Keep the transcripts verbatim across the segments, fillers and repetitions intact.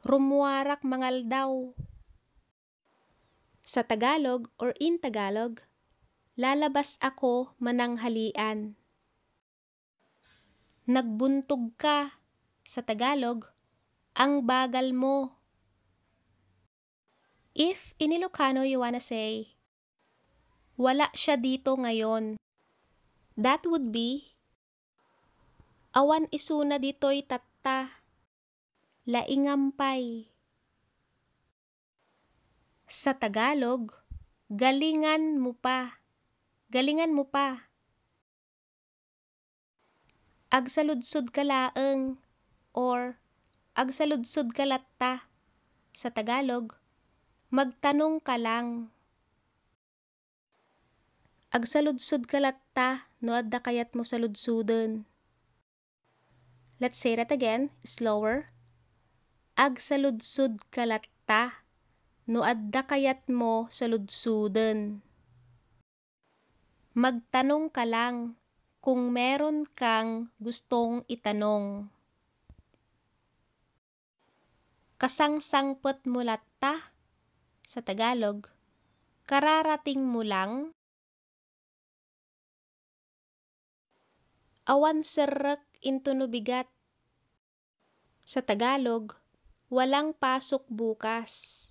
Rummuarak mangaldaw. Sa Tagalog or in Tagalog, lalabas ako mananghalian. Nagbuntog ka. Sa Tagalog, ang bagal mo. If in Ilocano you wanna say, "Wala siya dito ngayon," that would be, "Awan isuna ditoy tatta. Laingam pay." Sa Tagalog, galingan mo pa. Galingan mo pa. Agsaludsod ka laeng or agsaludsod ka latta. Sa Tagalog, magtanong ka lang. Agsaludsod ka latta no adda kayatmo saludsoden. Let's say that again, slower. Agsaludsod ka latta no adda kayatmo saludsoden. Magtanong ka lang kung meron kang gustong itanong. Kasangsangpet mo latta. Sa Tagalog, kararating mo lang. Awan serrek intono bigat. Sa Tagalog, walang pasok bukas.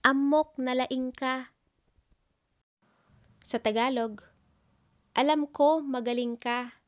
Ammok nalaing ka. Sa Tagalog, alam ko magaling ka.